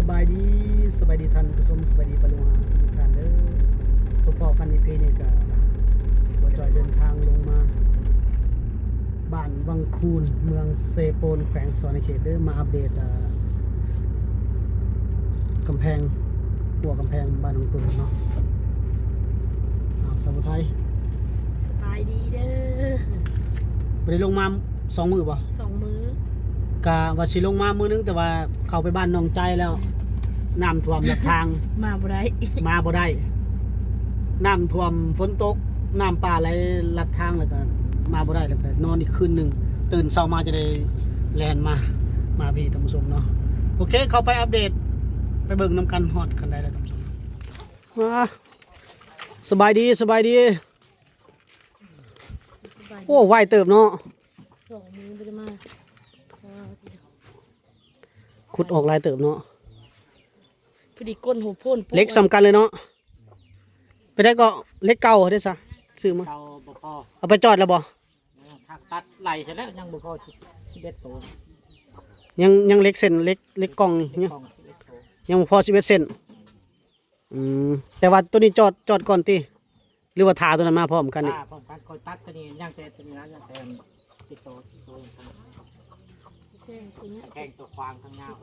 ສະບາຍດີ ສະບາຍດີທ່ານຜູ້ຊົມ ສະບາຍດີປ້າລຸງອາທຸກທ່ານເດີ. ພໍ້ກັນອີພີນີ້ກະ ບ່າວຈ້ອຍເດີນທາງລົງມາບ້ານວັງຄູນ ເມືອງເຊໂປນ ແຂວງສະຫວັນນະເຂດເດີ ມາອັບເດດ ອ່າ ກຳແພງ ຂົວກຳແພງບ້ານວັງຄູນເນາະ. ອ້າວ ສາວຜູ້ໄທ ສະບາຍດີເດີ. ບໍ່ໄດ້ລົງມາສອງມື້ບໍ່? ສອງມື້. ກະວ່າຊິລົງມາມື້ໜຶ່ງ ແຕ່ວ່າເຂົ້າໄປບ້ານນ້ອງໃຈແລ້ວ ນ້ຳຖ້ວມລັດທາງ ມາບໍ່ໄດ້ ມາບໍ່ໄດ້. ນ້ຳຖ້ວມ ຝົນຕົກ ນ້ຳປ່າໄຫຼລັດທາງ ແລ້ວກະມາບໍ່ໄດ້ ແລ້ວກະນອນອີກຄືນໜຶ່ງ ຕື່ນເຊົ້າມາຈະໄດ້ແລ່ນມາ ມາພີ້ທ່ານຜູ້ຊົມເນາະ. ໂອເຄ ເຂົ້າໄປອັບເດດ ໄປເບິ່ງນຳກັນ ຮອດຂັ້ນໃດແລ້ວທ່ານຜູ້ຊົມ. ອ່າ ສະບາຍດີ ສະບາຍດີ. ສະບາຍດີ. ໂອ້ ໄວເຕີບເນາະ ສອງມື້ບໍ່ໄດ້ມາ ຂຸດອອກຫຼາຍເຕີບເນາະ. ພໍດີກົ້ນຫົວໂພນ ເຫຼັກສ່ຳກັນເລີຍເນາະ. ໄປໄດ້ກໍເຫຼັກເກົ່າເດ້ຊະ ຊື້ມາ ເກົ່າບໍ່ພໍ. ເອົາໄປຈອດແລ້ວບໍ່? ເອີ ທາງຕັດໄລ່ຊະແລ້ວ ຍັງບໍ່ພໍສິບ ສິບເອັດໂຕ. ຍັງ ຍັງເຫຼັກເສັ້ນ ເຫຼັກ ເຫຼັກກ່ອງ ເຫຼັກກ່ອງ ຍັງ ສິບເອັດໂຕ ຍັງບໍ່ພໍສິບເອັດເສັ້ນ. ອືມ ແຕ່ວ່າໂຕນີ້ຈອດ ຈອດກ່ອນຕິ ຫຼືວ່າຖ້າໂຕນັ້ນມາພ້ອມກັນນີ້? ຖ້າພ້ອມກັນ ຂ້ອຍຕັດໂຕນີ້ ຍັງແຕ່ໂຕນີ້ນະ ຍັງແຕ່ຕິດໂຕ ຕິດໂຕ ແຂ້ງໂຕຂວາງທາງຍາວ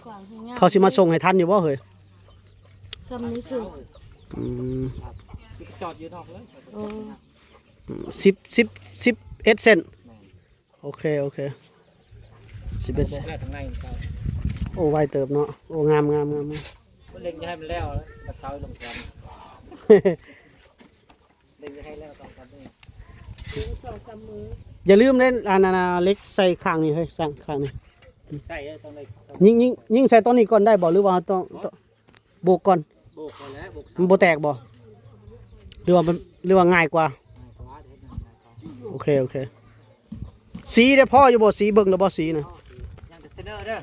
ເຂົາຊິມາສົ່ງໃຫ້ທັນຢູ່ບໍ່ເຮີ້ຍ? ສ່ຳນີ້ສຸດ. ອືມ ຈອດຢູ່ນອກເລີຍ. ໂອ້ ສິບ ສິບ ສິບເອັດເຊັນ. ແມ່ນ. ໂອເຄ ໂອເຄ ສິບເອັດ ໂອ້ ໄວເຕີບເນາະ. ໂອ້ ງາມ ງາມ ງາມ ງາມ. ເລັ່ງຈະໃຫ້ມັນແລ້ວ ບັດເຊົ້າລົງກ່ອນ ເລັ່ງຈະໃຫ້ແລ້ວສອງສາມມື້ ສອງສາມມື້. ຢ່າລືມເດ້ ອັນນັ້ນ ເຫຼັກໃສ່ຂ້າງນີ້ເຮີ້ຍ ສ້າງຂ້າງນີ້ ໃສ່ເດີ ຕ້ອງໄດ້ ຍິງ ຍິງ ຍິງໃສ່ຕອນນີ້ກ່ອນໄດ້ບໍ່ ຫຼືວ່າເຮົາຕ້ອງ ໂບກກ່ອນ? ໂບກກ່ອນແຫຼະ ໂບກ ມັນບໍ່ແຕກບໍ່ ຫຼືວ່າມັນ ຫຼືວ່າງ່າຍກວ່າ? ງ່າຍກວ່າເດ້ ງ່າຍກວ່າ. ໂອເຄ ໂອເຄ. ສີເດ້ ພໍຢູ່ບໍ່? ສີເບິ່ງແລ້ວບໍ່? ສີນະ ຍັງແຕ່ເທຣນເນີເດີ.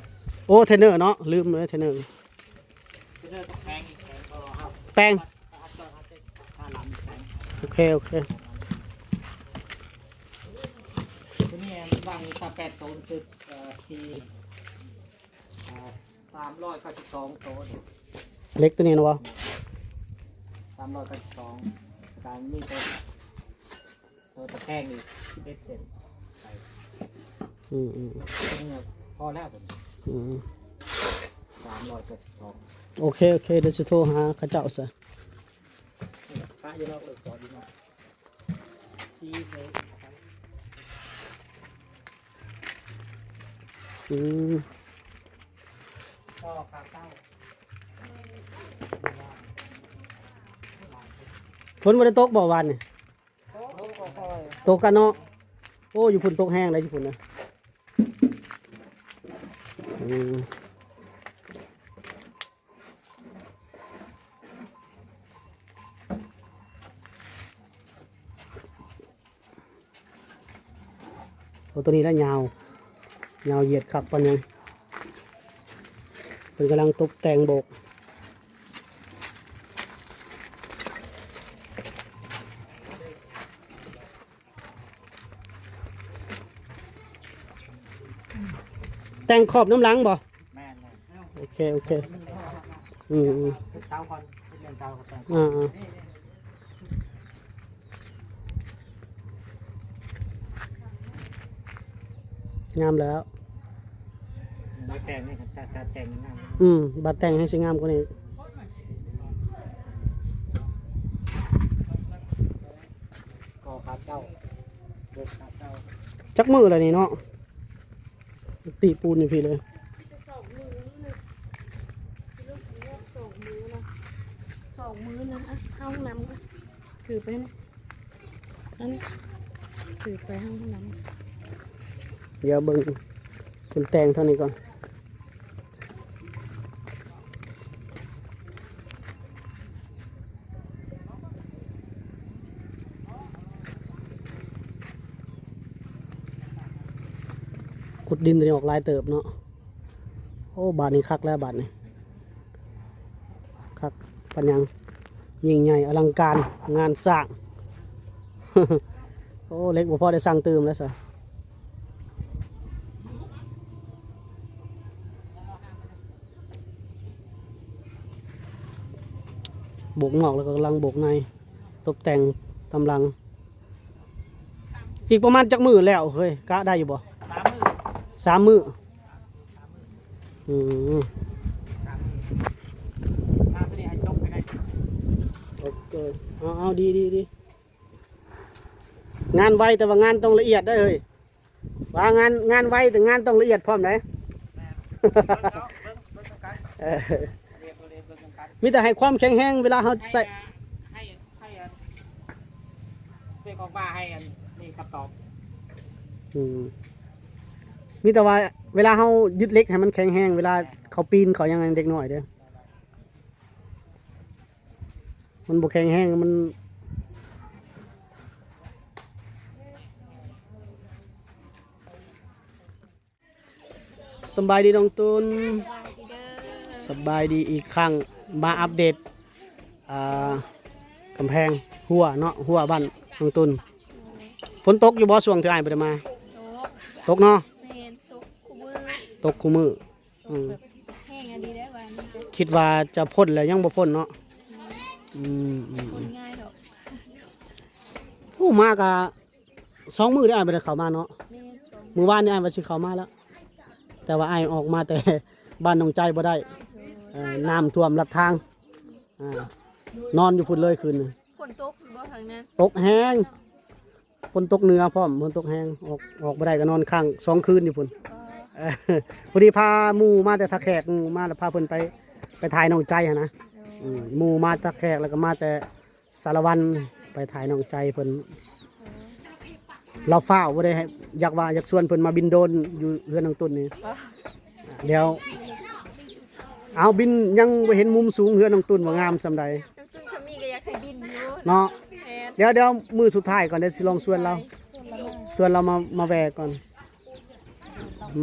ໂອ້ ເທຣນເນີເນາະ ລືມເລີຍ ເທຣນເນີ ເທຣນເນີຕ້ອງແປງອີກ ແປງ ເພາະວ່າເຮົາ ແປງ ເຮົາຈະ ເຮົາຈະ ເຮົາຈະ ຖ້າລຳແປງ. ໂອເຄ ໂອເຄ. ໂຕນີ້ວາງຢູ່ຊາວແປດໂຕ ຄື ເອີ ສີ່ ເອີ ສາມຮ້ອຍເກົ້າສິບສອງໂຕນີ້ ເຫຼັກໂຕນີ້ນະບໍ່? ສາມຮ້ອຍເກົ້າສິບສອງ ການມີໂຕ ໂຕຕະແຄງອີກສິບເອັດເຊັນ. ອືມໆ ໂຕນີ້ພໍແລ້ວໂຕນີ້. ອືມ ສາມຮ້ອຍເກົ້າສິບສອງ. ໂອເຄ ໂອເຄ ດຽວຊິໂທຫາເຂົາເຈົ້າຊະ. ປະຢູ່ນອກເລີຍ ຈອດຢູ່ນອກ. ອືມ ຝົນບໍ່ໄດ້ຕົກບໍ່ວານນີ້? ຕົກ ຕົກກັນເນາະ. ໂອ້ ຢູ່ພຸ້ນຕົກແຮງໄດ໋ ຢູ່ພຸ້ນນະ. ອືມ ໂອ້ ໂຕນີ້ລະຍາວ ຍາວຢຽດຄັກປານຫຍັງ. ເພິ່ນກຳລັງຕົບແຕ່ງໂບກ. ແຕ່ງຂອບນຳຫຼັງບໍ່? ແມ່ນໆ. ໂອເຄ ໂອເຄ. ອືມໆ ເຮັດເສົາກ່ອນ ເຮັດເລື່ອງເສົາກ່ອນ. ອ່າໆ ງາມແລ້ວ. ບາດແຕ່ງນີ້ ຖ້າ ຖ້າແຕ່ງງາມ. ອືມ ບາດແຕ່ງແຮ່ງຊິງາມກວ່ານີ້. ກໍຂາເຈົ້າ ເດີນຂາເຈົ້າ. ຈັກມື້ແລ້ວນີ້ເນາະ? ຕີປູນຢູ່ພີ້ເລີຍ. ສອງມື້ນະ ສອງມື້ນະ. ອ່ະ ເອົານ້ຳ ຖືໄປນະ. ອັນນີ້ ຖືໄປຫ້ອງນ້ຳ. ດຽວເບິ່ງຄົນແຕ່ງທາງນີ້ກ່ອນ. ຂຸດດິນຕົວນີ້ອອກຫຼາຍເຕີບເນາະ. ໂອ້ ບາດນີ້ຄັກແລ້ວ ບາດນີ້ຄັກປານຫຍັງ. ຍິ່ງໃຫຍ່ອະລັງການງານສ້າງ. ໂອ້ ເຫຼັກບໍ່ພໍໄດ້ສັ່ງຕື່ມແລ້ວຊະ. ໂ ໂບກນອກ ແລ້ວກໍກຳລັງໂບກໃນ ຕົບແຕ່ງຕາມຫຼັງ. ອີກປະມານຈັກມື້ແລ້ວເຮີ້ຍ ກະໄດ້ຢູ່ບໍ່? ສາມມື້ ສາມມື້. ອືມ ສາມມື້ ມາໂຕນີ້ໃຫ້ຈົບໃຫ້ໄດ້. ໂອເຄ ເອົາໆ ດີໆ ດີ. ງານໄວ ແຕ່ວ່າງານຕ້ອງລະອຽດເດີເຮີ້ຍ. ວ່າງານ ງານໄວ ແຕ່ງານຕ້ອງລະອຽດພ້ອມໃດ໋. ແມ່ນ ເບິ່ງເນາະ ເບິ່ງ ເບິ່ງນຳກັນ. ເອີ ລະອຽດ ລະອຽດ ເບິ່ງນຳກັນ. ມີແຕ່ໃຫ້ຄວາມແຂງແຮງເວລາເຮົາໃສ່ ໃຫ້ ໃຫ້ ໃຫ້ອັນ ເວກອອກມາໃຫ້ອັນນີ້ຄຳຕອບ. ອືມ ມີແຕ່ວ່າເວລາເຮົາຍຶດເຫຼັກໃຫ້ມັນແຂງແຮງ ເວລາເຂົາປີນເຂົາຫຍັງເດັກນ້ອຍເດ້. ມັນບໍ່ແຂງແຮງ ມັນ ສະບາຍດີນ້ອງຕຸນ. ສະບາຍດີເດີ ສະບາຍດີອີກຄັ້ງ ມາອັບເດດ ອ່າ ກຳແພງຮົ້ວເນາະ ຮົ້ວບ້ານນ້ອງຕຸນ. ໂດຍ ຝົນຕົກຢູ່ບໍ່ຊ່ວງທີ່ອ້າຍບໍ່ໄດ້ມາ? ຕົກ ຕົກເນາະ. ແມ່ນ ຕົກຄູ່ມື້ ຕົກຄູ່ມື້. ອືມ ແບບແຮງອີ່ຫຼີໄດ໋ວ່ານີ້ ຄິດວ່າຈະພົ້ນແລ້ວຍັງບໍ່ພົ້ນເນາະ. ອືມ ອືມ ອືມ ຄົນງ່າຍດອກ. ໂອ້ ມາກະສອງມື້ເດ້ ອ້າຍບໍ່ໄດ້ເຂົ້າມາເນາະ. ແມ່ນ ສອງ ມື້ວານນີ້ອ້າຍວ່າຊິເຂົ້າມາແລ້ວ ແຕ່ວ່າອ້າຍອອກມາແຕ່ບ້ານໜອງໃຈບໍ່ໄດ້. ໂດຍ ເອີ ນ້ຳຖ້ວມລັດທາງ ອ່າ ນອນຢູ່ພຸ້ນເລີຍຄືນນີ້. ຝົນຕົກຢູ່ບໍ່ທາງນັ້ນ? ຕົກແຮງ ຝົນຕົກເໜືອພ້ອມ ຝົນຕົກແຮງ ອອກ ອອກບໍ່ໄດ້ກໍນອນຄ້າງສອງຄືນຢູ່ພຸ້ນ. ອໍ ເອີ ພໍດີພາໝູ່ມາແຕ່ທ່າແຂກ ໝູ່ມາແລ້ວພາເພິ່ນໄປ ໄປຖ່າຍນ້ອງໃຈຫັ້ນນະ. ໂດຍ ອືມ ໝູ່ມາທ່າແຂກ ແລ້ວກໍມາແຕ່ສາລະວັນ ໄປຖ່າຍນ້ອງໃຈເພິ່ນ. ອໍ ລາວຟ້າວບໍ່ໄດ້ໃຫ້ ຢາກວ່າຢາກຊວນເພິ່ນມາບິນໂດຣນຢູ່ເຮືອນນ້ອງຕຸນນີ້. ອໍ ດຽວ ເອົາ ບິນ ຍັງບໍ່ເຫັນມຸມສູງເຮືອນນ້ອງຕຸນວ່າງາມສ່ຳໃດ. ນ້ອງຕຸນຄຳມີກໍຢາກໃຫ້ບິນຢູ່ເນາະ. ແມ່ນ ດຽວ ດຽວມື້ສຸດທ້າຍກ່ອນ ດຽວຊິລອງຊວນລາວ ຊວນລາວມາ ມາແວ່ກ່ອນ.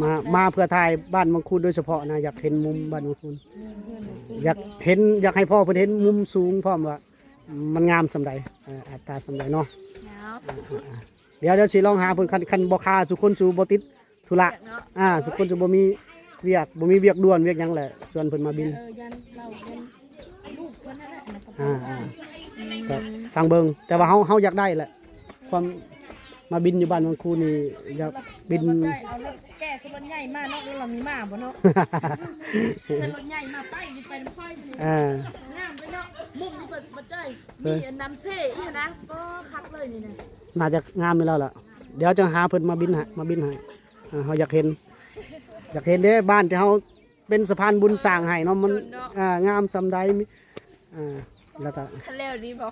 ມາ ມາເພື່ອຖ່າຍບ້ານວັງຄູນໂດຍສະເພາະນະ ຢາກເຫັນມຸມບ້ານວັງຄູນ. ແມ່ນ ຢາກເຫັນ ຢາກໃຫ້ພໍ່ເພິ່ນເຫັນມຸມສູງພ້ອມວ່າມັນງາມສ່ຳໃດ ເອີ ອັດຕາສ່ຳໃດເນາະ. ເນາະ ດຽວ ດຽວຊິລອງຫາເພິ່ນ ຄັນ ຄັນບໍ່ຄາສູ່ຄົນສູ່ບໍ່ຕິດທຸລະ ວຽກເນາະ. ອ່າ ສູ່ຄົນສູ່ບໍ່ມີວຽກ ບໍ່ມີວຽກດ່ວນວຽກຫຍັງແຫຼະ ຊວນເພິ່ນມາບິນ. ເອີ ຢ້ານລາວ ຢ້ານລູກເພິ່ນນັ້ນແຫຼະ. ອ່າ ອ່າ ອືມ ກໍຟັງເບິ່ງ ແຕ່ວ່າເຮົາ ເຮົາຢາກໄດ້ແຫຼະ ຄວາມມາບິນຢູ່ບ້ານວັງຄູນນີ້ ຢາກບິນ. ເອົາລົດແກ່ໃສ່ລົດໃຫຍ່ມາເນາະ ແລ້ວລາວມີມ້າບໍ່ເນາະ? ໃສ່ລົດໃຫຍ່ມາໄປ ໄປນຳຂ້ອຍນີ້. ອ່າ ງາມເລີຍເນາະ ມຸມນີ້ເພິ່ນບໍ່ຈ່ອຍ ມີອັນນຳເຊອີກນະ. ບໍ່ ຄັກເລີຍນີ້ນະ ໜ້າຈະງາມຢູ່ແລ້ວລະ. ດຽວຈະຫາເພິ່ນມາບິນໃຫ້ ມາບິນໃຫ້. ອ່າ ເຮົາຢາກເຫັນ ຢາກເຫັນເດ້ ບ້ານທີ່ເຮົາເປັນສະພານບຸນສ້າງໃຫ້ເນາະ ມັນ ເນາະ ອ່າ ງາມສ່ຳໃດ. ມີ ອ່າ ແລ້ວກໍ ຄັນແລ້ວນີ້ບໍ່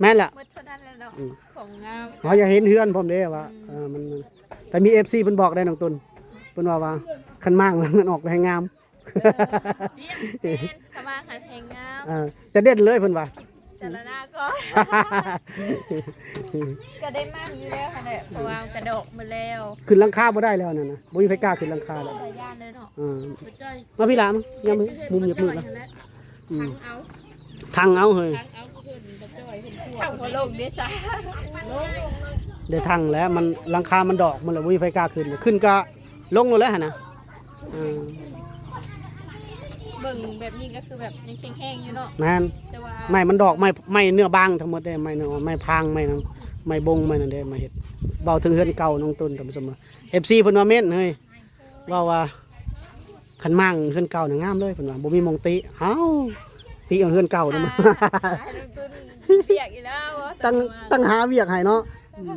ແມ່ນລະ ໝົດເທົ່ານັ້ນແຫຼະເນາະ. ອືມ ຂອງງາມ ເຮົາຢາກເຫັນເຮືອນພ້ອມເດ້ວ່າ. ອືມ ເອີ ມັນ ແຕ່ມີເອັຟຊີເພິ່ນບອກໄດ້ນ້ອງຕຸນ ເພິ່ນວ່າ ວ່າຄັນມ້າງມັນອອກແຮງງາມ. ເອີ ແມ່ນ ຂະມາກຫັ້ນແຮງງາມ. ເອີ ຈະເດັ່ນເລີຍເພິ່ນວ່າ ຈາລະນາກໍ ກໍໄດ້ໝັ້ນຢູ່ແລ້ວຫັ້ນແຫຼະ ເພາະວ່າກະດອກໝົດແລ້ວ. ຂຶ້ນຫຼັງຄາບໍ່ໄດ້ແລ້ວນັ້ນນະ ບໍ່ມີໃຜກ້າຂຶ້ນຫຼັງຄາແລ້ວ. ເອີ ມາພີ້ຫຼາ ຍັງມຸມຢາກມືດລະ. ອືມ ຖັງເອົາເຮີ້ຍ ຖັງເອົາ ເພິ່ນບໍ່ຈ່ອຍ ເພິ່ນກົວ ຖັງບໍ່ລົງເດ້ຊະ. ໄດ້ຖັງແລ້ວ ມັນ ຫຼັງຄາມັນດອກໝົດແລ້ວ ບໍ່ມີໃຜກ້າຂຶ້ນ ຂຶ້ນກະລົງໂລດແຫຼະຫັ້ນນະ. ເອີ ເບິ່ງແບບນີ້ກໍຄືແບບຍັງແຂງແຮງຢູ່ເນາະ. ແມ່ນ ແຕ່ວ່າໄມ້ມັນດອກ ໄມ້ ໄມ້ເນື້ອບາງທັງໝົດເດ້ ໄມ້ເນື້ອ ໄມ້ພາງ ໄມ້ນັ້ນ ໄມ້ບົງ ໄມ້ນັ້ນເດ້ ມາເຮັດ. ເວົ້າເຖິງເຮືອນເກົ່ານ້ອງຕຸນ ທ່ານຜູ້ຊົມ ເອັຟຊີເພິ່ນວ່າເມັ້ນເຮີ້ຍ ເວົ້າວ່າຄັນມ້າງເຮືອນເກົ່ານະງາມເລີຍ ເພິ່ນວ່າບໍ່ມີໝ່ອງຕິ. ເອົ້າ ຕິເອົາເຮືອນເກົ່ານຳ ອ່າ ໃຫ້ນ້ອງຕຸນວຽກອີກແລ້ວ ຕັ້ງ ຕັ້ງຫາວຽກໃຫ້ເນາະ. ອືມ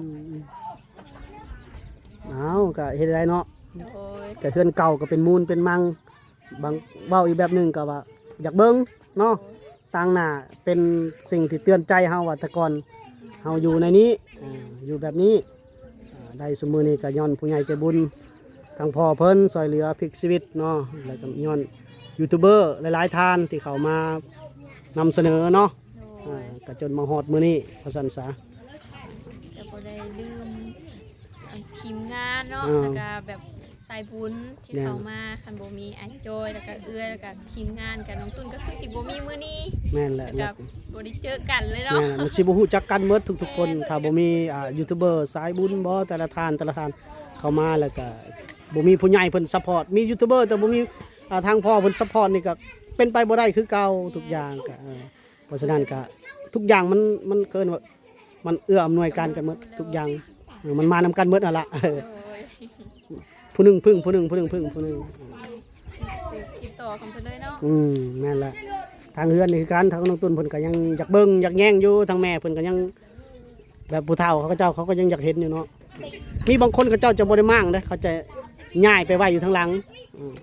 ເອົ້າ ກະເຮັດໄດ້ເນາະ. ໂດຍ ກະເຮືອນເກົ່າກະເປັນມູນເປັນມັງ ບາງ ເວົ້າອີກແບບໜຶ່ງກໍວ່າຢາກເບິ່ງເນາະ ໂດຍ ຕາງໜ້າເປັນສິ່ງທີ່ເຕືອນໃຈເຮົາວ່າແຕ່ກ່ອນເຮົາຢູ່ໃນນີ້ ເອີ ຢູ່ແບບນີ້ ເອີ ໄດ້ຊຸມມື້ນີ້ກໍຍ້ອນຜູ້ໃຫຍ່ໃຈບຸນ ທາງພໍ່ເພິ່ນຊ່ວຍເຫຼືອພລິກຊີວິດເນາະ ແລ້ວກໍຍ້ອນຢູທູບເບີຫຼາຍໆທ່ານທີ່ເຂົ້າມານຳສະເໜີເນາະ ໂດຍ ເອີ ກໍຈົນມາຮອດມື້ນີ້ວ່າຊັ້ນຊະ ກໍບໍ່ໄດ້ລືມ ອັນທີມງານເນາະ ອ່າ ແລ້ວກະແບບສາຍບຸນທີ່ ແມ່ນ ເຂົ້າມາ ຄັນບໍ່ມີອ້າຍຈ້ອຍ ແລ້ວກະເອື້ອຍ ແລ້ວກະທີມງານ ກະນ້ອງຕຸ້ນ ກໍຄືຊິບໍ່ມີມື້ນີ້. ແມ່ນແຫຼະ ແລ້ວກະບໍ່ໄດ້ເຈີກັນເລີຍເນາະ. ແມ່ນແຫຼະ ມັນຊິບໍ່ຮູ້ຈັກກັນໝົດທຸກໆຄົນ ແມ່ນ ຖ້າບໍ່ມີ ອ່າ ຢູທູບເບີສາຍບຸນບໍ ແຕ່ລະທ່ານ ແຕ່ລະທ່ານເຂົ້າມາ ແລ້ວກະບໍ່ມີຜູ້ໃຫຍ່ເພິ່ນຊັບພອດ ມີຢູທູບເບີ ແຕ່ບໍ່ມີ ອ່າ ທາງພໍ່ເພິ່ນຊັບພອດນີ້ ກະເປັນໄປບໍ່ໄດ້ຄືເກົ່າ. ແມ່ນ ທຸກຢ່າງກະ ເອີ ເພາະສະນັ້ນກະທຸກຢ່າງມັນ ມັນເອີ້ນວ່າ ມັນເອື້ອອຳນວຍການກັນໝົດ ທຸກຢ່າງ ເອີ ມັນມານຳກັນໝົດຫັ້ນລະ ເອີ ໂດຍ ຜູ້ໜຶ່ງເພິ່ງຜູ້ໜຶ່ງ ຜູ້ໜຶ່ງເພິ່ງຜູ້ໜຶ່ງ ຕິດຕໍ່ກັນໄປເລີຍເນາະ ອືມ ແມ່ນລະ ທາງເຮືອນນີ້ຄືກັນ ທາງນ້ອງຕຸນເພິ່ນກໍຍັງຢາກເບິ່ງຢາກແຍງຢູ່ ທາງແມ່ເພິ່ນກໍຍັງ ແບບຜູ້ເຖົ້າເຂົາເຈົ້າ ເຂົາກໍຍັງຢາກເຫັນຢູ່ເນາະ ມີບາງຄົນເຂົາເຈົ້າຈະບໍ່ໄດ້ມ້າງເດ້ ເຂົາຈະຍ້າຍໄປໄວ້ຢູ່ທາງຫຼັງ ອືມ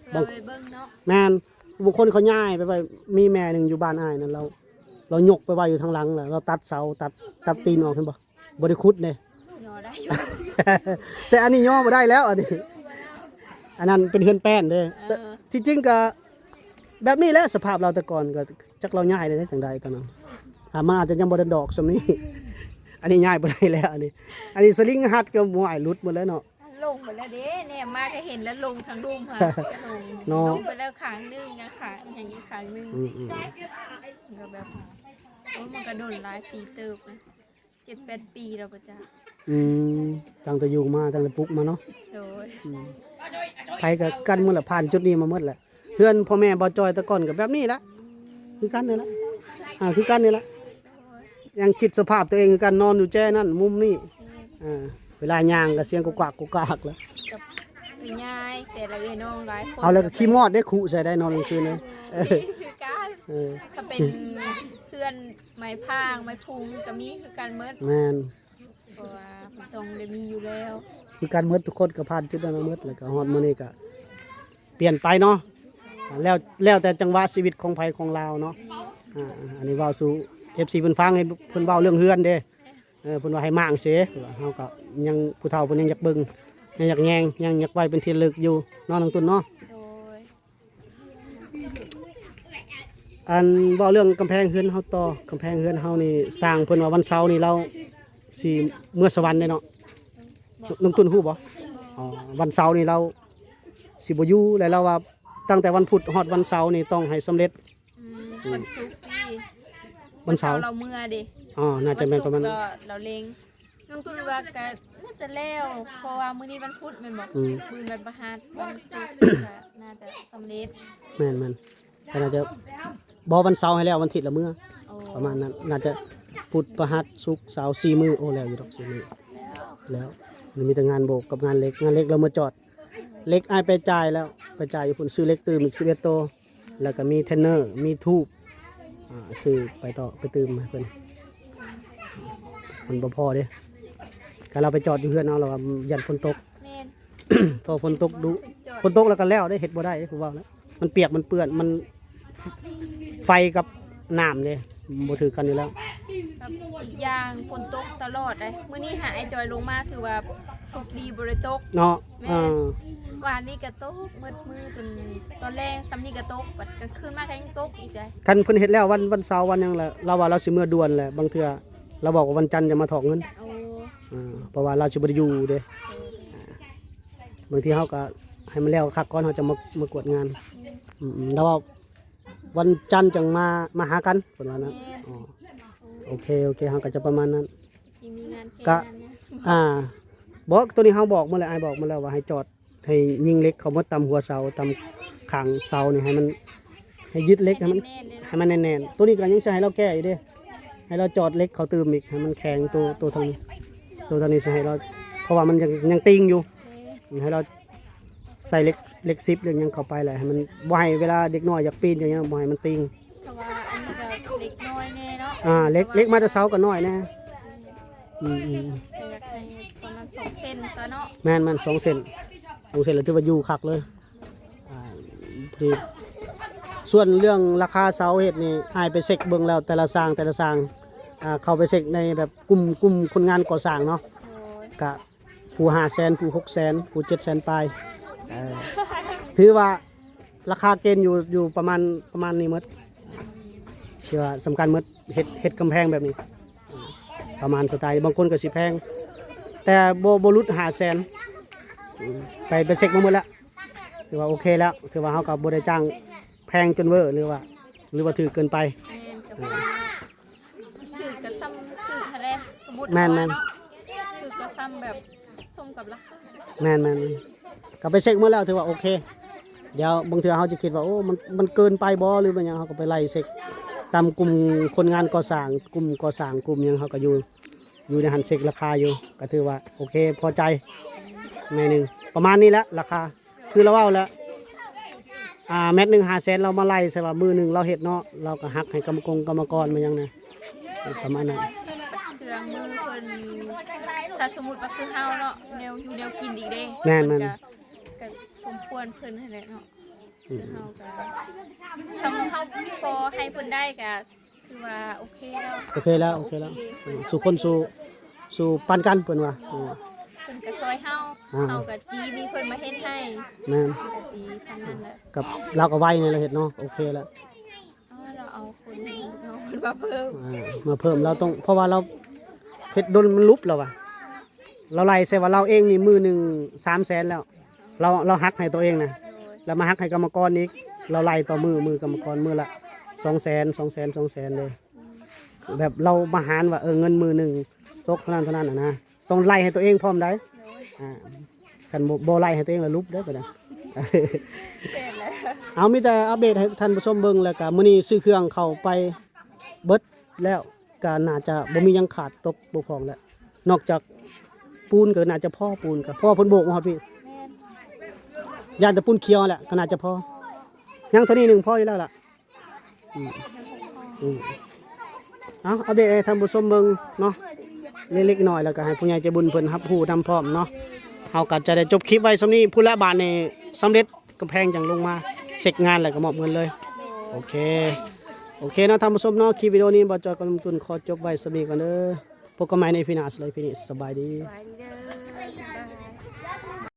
ເພື່ອໄປເບິ່ງເນາະ ແມ່ນ ບາງຄົນເຂົາຍ້າຍໄປໄວ້ ມີແມ່ໜຶ່ງຢູ່ບ້ານອ້າຍນັ້ນ ລາວ ລາວຍົກໄປໄວ້ຢູ່ທາງຫຼັງ ແລ້ວລາວຕັດເສົາ ຕັດ ຕັດຕີນອອກ ເຫັນບໍ່? ບໍ່ໄດ້ຂຸດເດ້ ຍໍໄດ້ຢູ່ ແຕ່ອັນນີ້ຍໍບໍ່ໄດ້ແລ້ວ ອັນນີ້ ອັນນັ້ນເປັນເຮືອນແປ້ນເດ້ ເອີ ແຕ່ທີ່ຈິງກໍແບບນີ້ແຫຼະ ສະພາບລາວແຕ່ກ່ອນ ກໍຈັກລາວຍ້າຍໄດ້ຈັ່ງໃດຕອນນັ້ນ ອ່າ ມັນອາດຈະຍັງບໍ່ໄດ້ດອກສ່ຳນີ້ ອັນນີ້ຍ້າຍບໍ່ໄດ້ແລ້ວ ອັນນີ້ ອັນນີ້ສະລິງຮັດກໍ ໂອ້ຍ ຫຼຸດໝົດແລ້ວເນາະ ລົງໄປແລ້ວເດ້ ແນມມາກໍເຫັນແລ້ວ ລົງທາງລຸ່ມຫັ້ນ ກໍລົງ ເນາະ ລົງໄປແລ້ວຂ້າງໜຶ່ງ ຍັງຂ້າງ ຍັງອີກຂ້າງໜຶ່ງ ອືມໆ ກໍແບບ ໂອ້ຍ ມັນກໍດົນຫຼາຍປີເຕີບນະ ເຈັດແປດປີແລ້ວບໍ່ຈັກ ອືມ ຕັ້ງແຕ່ຢູ່ມາ ຕັ້ງແຕ່ປຸກມາເນາະ ໂດຍ ອືມ ໃຜກໍກັນໝົດລະ ຜ່ານຈຸດນີ້ມາໝົດແຫຼະ ເຮືອນພໍ່ແມ່ບ່າວຈ່ອຍແຕ່ກ່ອນກໍແບບນີ້ລະ ຄືກັນນີ້ລະ ອ່າ ຄືກັນນີ້ລະ ຍັງຄິດສະພາບຕົວເອງຄືກັນ ນອນຢູ່ແຈນັ້ນມຸມນີ້ ເອີ ເວລາຍ່າງກໍສຽງກົກກາກກົກກາກແລ້ວ ກັບແມ່ຍາຍ ແຕ່ລະເອື້ອຍນ້ອງຫຼາຍຄົນ ເອົາແລ້ວກໍຂີ້ມອດເດ້ ຄຸໃສ່ໄດ້ນອນກາງຄືນເດ້ ຄືກັນ ເອີ ຖ້າເປັນເຮືອນໄມ້ພາງໄມ້ພຸງກໍມີຄືກັນໝົດ ແມ່ນ ເພາະວ່າມັນຕ້ອງໄດ້ມີຢູ່ແລ້ວ ຄືກັນໝົດ ທຸກຄົນກໍຜ່ານຈຸດນັ້ນມາໝົດ ແລ້ວກໍຮອດມື້ນີ້ກໍປ່ຽນໄປເນາະ ແລ້ວ ແລ້ວແຕ່ຈັງຫວະຊີວິດຂອງໃຜຂອງລາວເນາະ ອ່າ ອັນນີ້ເວົ້າສູ່ເອັຟຊີເພິ່ນຟັງ ໃຫ້ເພິ່ນເວົ້າເລື່ອງເຮືອນເດ້ ເອີ ເພິ່ນວ່າໃຫ້ມ້າງເສ ເຮົາກໍຍັງ ຜູ້ເຖົ້າເພິ່ນຍັງຢາກເບິ່ງ ຍັງຢາກແຍງ ຍັງຢາກໄວ້ເປັນທີ່ລະລຶກຢູ່ເນາະ ນ້ອງຕຸນເນາະ ໂດຍ ອັນເວົ້າເລື່ອງກຳແພງເຮືອນເຮົາຕໍ່ ກຳແພງເຮືອນເຮົານີ້ ຊ່າງເພິ່ນວ່າວັນເສົານີ້ລາວຊິເມືອສະຫວັນເດ້ເນາະ ນ້ອງຕຸນຮູ້ບໍ່? ອໍ ວັນເສົານີ້ລາວຊິບໍ່ຢູ່ ແລະລາວວ່າຕັ້ງແຕ່ວັນພຸດຮອດວັນເສົານີ້ຕ້ອງໃຫ້ສຳເລັດ ອືມ ອືມ ວັນສຸກນີ້ ວັນເສົາ ວັນເສົາລາວເມືອເດ້ ອໍ ໜ້າຈະແມ່ນປະມານນັ້ນ ລາວເລັງ ນ້ອງຕຸນວ່າກໍໜ້າຈະແລ້ວ ເພາະວ່າມື້ນີ້ວັນພຸດແມ່ນບໍ່? ອືມ ມື້ວັນພະຫັດ ວັນສຸກກໍໜ້າຈະສຳເລັດ ແມ່ນໆ ກໍໜ້າຈະ ບໍ່ ວັນເສົາໃຫ້ແລ້ວ ວັນທິດລະເມືອ ໂອ້ ປະມານນັ້ນ ໜ້າຈະພຸດ ພະຫັດ ສຸກ ເສົາ ສີ່ມື້ ໂອ້ ແລ້ວຢູ່ດອກ ສີ່ມື້ ແລ້ວ ແລ້ວ ມັນມີແຕ່ງານໂບກກັບງານເຫຼັກ ງານເຫຼັກລາວມາຈອດ ເຫຼັກອ້າຍໄປຈ່າຍແລ້ວ ໄປຈ່າຍຢູ່ພຸ້ນ ຊື້ເຫຼັກຕື່ມອີກສິບເອັດໂຕ ແລ້ວກໍມີເທນເນີ ມີທູບ ອ່າ ຊື້ໄປຕໍ່ ໄປຕື່ມໃຫ້ເພິ່ນ ມັນບໍ່ພໍເດ້ ກໍລາວໄປຈອດຢູ່ເຮືອນເຮົາ ລາວວ່າຢ້ານຝົນຕົກ ແມ່ນ ເພາະຝົນຕົກດຸ ຝົນຕົກແລ້ວກໍແລ້ວເດ້ ເຮັດບໍ່ໄດ້ເດ້ ຜູ້ເວົ້ານະ ມັນປຽກ ມັນເປື້ອນ ມັນ ໄຟກັບນ້ຳເດ້ ບໍ່ຖືກກັນຢູ່ແລ້ວ ກັບອີກຢ່າງຝົນຕົກຕະຫຼອດເດ້ ມື້ນີ້ຫາອ້າຍຈອຍລົງມາ ຖືວ່າໂຊກດີບໍ່ໄດ້ຕົກເນາະ ແມ່ນ ເອີ ວານນີ້ກໍຕົກໝົດມື້ ຈົນຕອນແລງສ່ຳນີ້ກໍຕົກ ບັດກາງຄືນມາກໍຍັງຕົກອີກເດ້ ຄັນເພິ່ນເຮັດແລ້ວວັນ ວັນເສົາວັນຫຍັງລະ ລາວວ່າລາວຊິເມືອດ່ວນແຫຼະ ບາງເທື່ອລາວບອກວ່າວັນຈັນຈະມາຖອກເງິນ ໂອ້ ເອີ ເພາະວ່າລາວຊິບໍ່ໄດ້ຢູ່ເດ້ ເອີ ບາງທີເຮົາກໍໃຫ້ມັນແລ້ວຄັກກ່ອນ ເຮົາຈະມາ ມາກວດງານ ອືມ ແລ້ວວ່າວັນຈັນຈັ່ງມາ ມາຫາກັນ ເພິ່ນວ່ານະ ແມ່ນ ອໍ ໂອເຄ ໂອເຄ ເຮົາກໍຈະປະມານນັ້ນ ທີ່ມີງານແຂ່ງ ກະ ງານຫຍັງ ອ່າ ບໍ່ ໂຕນີ້ເຮົາບອກໝົດແລ້ວ ອ້າຍບອກໝົດແລ້ວວ່າໃຫ້ຈອດ ໃຫ້ຍິງເຫຼັກເຂົ້າໝົດຕາມຫົວເສົາ ຕາມຂ້າງເສົານີ້ ໃຫ້ມັນ ໃຫ້ຍຶດເຫຼັກໃຫ້ມັນ ໃຫ້ມັນແໜ້ນໆ ໃຫ້ມັນແໜ້ນໆ ໂຕນີ້ກໍຍັງຊິໃຫ້ລາວແກ້ຢູ່ເດ້ ໃຫ້ລາວຈອດເຫຼັກເຂົ້າຕື່ມອີກ ໃຫ້ມັນແຂງໂຕ ໂຕທາງນີ້ ໂຕທາງນີ້ຊິໃຫ້ລາວ ເພາະວ່າມັນຍັງ ຍັງຕິ່ງຢູ່ ແມ່ນ ໃຫ້ລາວ ໃສ່ເຫຼັກ ເຫຼັກສິບເຫຼັກຫຍັງເຂົ້າໄປແຫຼະ ໃຫ້ມັນ ບໍ່ໃຫ້ເວລາເດັກນ້ອຍຢາກປີນຢາກຫຍັງ ບໍ່ໃຫ້ມັນຕິ່ງ ເພາະວ່າອັນນີ້ກໍເຫຼັກນ້ອຍແນ່ເນາະ ອ່າ ເຫຼັກ ເຫຼັກມາແຕ່ເຊົ້າກໍນ້ອຍແນ່ ອືມໆ ກໍຢາກໃຫ້ປະມານສອງເຊັນຊະເນາະ ແມ່ນໆ ສອງເຊັນ ສອງເຊັນລະຖືວ່າຢູ່ຄັກເລີຍ ອ່າ ພໍດີ ສ່ວນເລື່ອງລາຄາເສົາເຮັດນີ້ ອ້າຍໄປເຊັກເບິ່ງແລ້ວ ແຕ່ລະຊ່າງ ແຕ່ລະຊ່າງ ອ່າ ເຂົ້າໄປເຊັກໃນແບບກຸ່ມ ກຸ່ມຄົນງານກໍ່ສ້າງເນາະ ໂດຍ ກະ ຜູ້ຫ້າແສນ ຜູ້ຫົກແສນ ຜູ້ເຈັດແສນປາຍ ເອີ ຖືວ່າລາຄາເກນຢູ່ ຢູ່ປະມານ ປະມານນີ້ໝົດ ທີ່ວ່າສຳຄັນໝົດ ເຮັດ ເຮັດກຳແພງແບບນີ້ ປະມານສະໄຕ ບາງຄົນກໍຊິແພງ ແຕ່ບໍ່ ບໍ່ຫຼຸດຫ້າແສນ ອືມ ໄປ ໄປເຊັກມາໝົດແລ້ວ ຖືວ່າໂອເຄແລ້ວ ຖືວ່າເຮົາກໍບໍ່ໄດ້ຈ້າງແພງຈົນເວີ ຫຼືວ່າ ຫຼືວ່າຖືກເກີນໄປ ແມ່ນ ກໍ ເອີ ຖືກກໍສ່ຳຖືກຫັ້ນແຫຼະ ສົມມຸດ ແມ່ນໆ ວ່າເນາະ ຖືກກໍສ່ຳແບບສົມກັບລາຄາ ແມ່ນໆ ກໍໄປເຊັກໝົດແລ້ວ ຖືວ່າໂອເຄ ດຽວບາງເທື່ອເຮົາຈະຄິດວ່າ ໂອ້ ມັນ ມັນເກີນໄປບໍ່ ຫຼືວ່າຫຍັງ ເຮົາກໍໄປໄລ່ເຊັກ ຕາມກຸ່ມຄົນງານກໍ່ສ້າງ ກຸ່ມກໍ່ສ້າງ ກຸ່ມຫຍັງ ເຮົາກໍຢູ່ ຢູ່ໃນຫັ້ນ ເຊັກລາຄາຢູ່ ກໍຖືວ່າໂອເຄ ພໍໃຈໜ້ອຍໜຶ່ງ ປະມານນີ້ແຫຼະລາຄາ ຄືລາວເວົ້າແຫຼະ ອ່າ ແມັດໜຶ່ງຫ້າແສນ ລາວມາໄລ່ໃສ່ວ່າມື້ໜຶ່ງລາວເຮັດເນາະ ລາວກໍຫັກໃຫ້ກຳມະກົງກຳມະກອນມາຫຍັງນະ ປະມານນັ້ນ ເຄື່ອງມືເພິ່ນ ຖ້າສົມມຸດວ່າຄືເຮົາເນາະ ແນວຢູ່ແນວກິນອີກເດ້ ແມ່ນໆ ມັນກໍ ກໍສົມຄວນເພິ່ນຫັ້ນແຫຼະເນາະ ອືມ ຄືເຮົາກໍ ສ່ຳເຮົາພໍໃຫ້ເພິ່ນໄດ້ກໍ ຖືວ່າໂອເຄແລ້ວ ໂອເຄແລ້ວ ໂອເຄແລ້ວ ໂອເຄ ອືມ ສູ່ຄົນສູ່ ສູ່ປັນກັນເພິ່ນວ່າ ອືມ ເພິ່ນກໍຊ່ອຍເຮົາ ອ່າ ເຮົາກໍດີມີເພິ່ນມາເຮັດໃຫ້ ແມ່ນ ກໍດີສ່ຳນັ້ນແຫຼະ ກັບລາວກໍໄວໃນລາວເຮັດເນາະ ໂອເຄແລ້ວ ເຮົາເອົາຄົນເຮົາມາເພີ່ມ ອ່າ ມາເພີ່ມ ລາວຕ້ອງ ເພາະວ່າລາວເຮັດດົນມັນຫຼຸບແລ້ວວ່າ ລາວໄລ່ໃສ່ວ່າລາວເອງນີ້ມື້ໜຶ່ງສາມແສນແລ້ວ ລາວ ລາວຫັກໃຫ້ຕົວເອງນະ ໂດຍ ແລ້ວມາຫັກໃຫ້ກຳມະກອນອີກ ລາວໄລ່ຕໍ່ມື້ ມື້ກຳມະກອນມື້ລະສອງແສນ ສອງແສນ ສອງແສນເດ້ ອືມ ແບບລາວມາຫານວ່າ ເອີ ເງິນມື້ໜຶ່ງຕົກເທົ່ານັ້ນເທົ່ານັ້ນນະ ຕ້ອງໄລ່ໃຫ້ຕົວເອງພ້ອມໃດ໋ ໂດຍ ອ່າ ຄັນບໍ່ ບໍ່ໄລ່ໃຫ້ຕົວເອງລະຫຼຸບເດ້ ກໍໄດ້ ແມ່ນແຫຼະ ເອົາ ມີແຕ່ອັບເດດໃຫ້ທ່ານຜູ້ຊົມເບິ່ງ ແລ້ວກໍມື້ນີ້ຊື້ເຄື່ອງເຂົ້າໄປເບິດແລ້ວ ກໍໜ້າຈະບໍ່ມີຫຍັງຂາດຕົກບົກຜ່ອງແລ້ວ ນອກຈາກປູນກໍໜ້າຈະພໍ ປູນກໍ ເພາະວ່າເພິ່ນໂບກມາຮອດພີ້ ແມ່ນ ຢ້ານແຕ່ປູນຂຽວແຫຼະ ກໍໜ້າຈະພໍ ຍັງເທົ່ານີ້ໜຶ່ງພໍຢູ່ແລ້ວລະ ອືມ ອືມ ເອົາ ອັບເດດໃຫ້ທ່ານຜູ້ຊົມເບິ່ງເນາະ ເລັກໆນ້ອຍໆ ແລ້ວກໍໃຫ້ຜູ້ໃຫຍ່ໃຈບຸນເພິ່ນຮັບຮູ້ນຳພ້ອມເນາະ ເຮົາກໍຈະໄດ້ຈົບຄລິບໄວ້ສ່ຳນີ້ພຸ້ນລະ ບາດນີ້ສຳເລັດ ກຳແພງຈັ່ງລົງມາເຊັກງານ ແລ້ວກໍມອບເງິນເລີຍ ໂອເຄ ໂອເຄເນາະທ່ານຜູ້ຊົມເນາະ ຄລິບວິດີໂອນີ້ບ່າວຈອຍກັບນ້ອງຕຸ່ນຂໍຈົບໄວ້ສ່ຳນີ້ກ່ອນເດີ ພົບກັນໃໝ່ໃນອີພີໜ້າ ສຳລັບອີພີນີ້ ສະບາຍດີ ສະບາຍດີເດີ.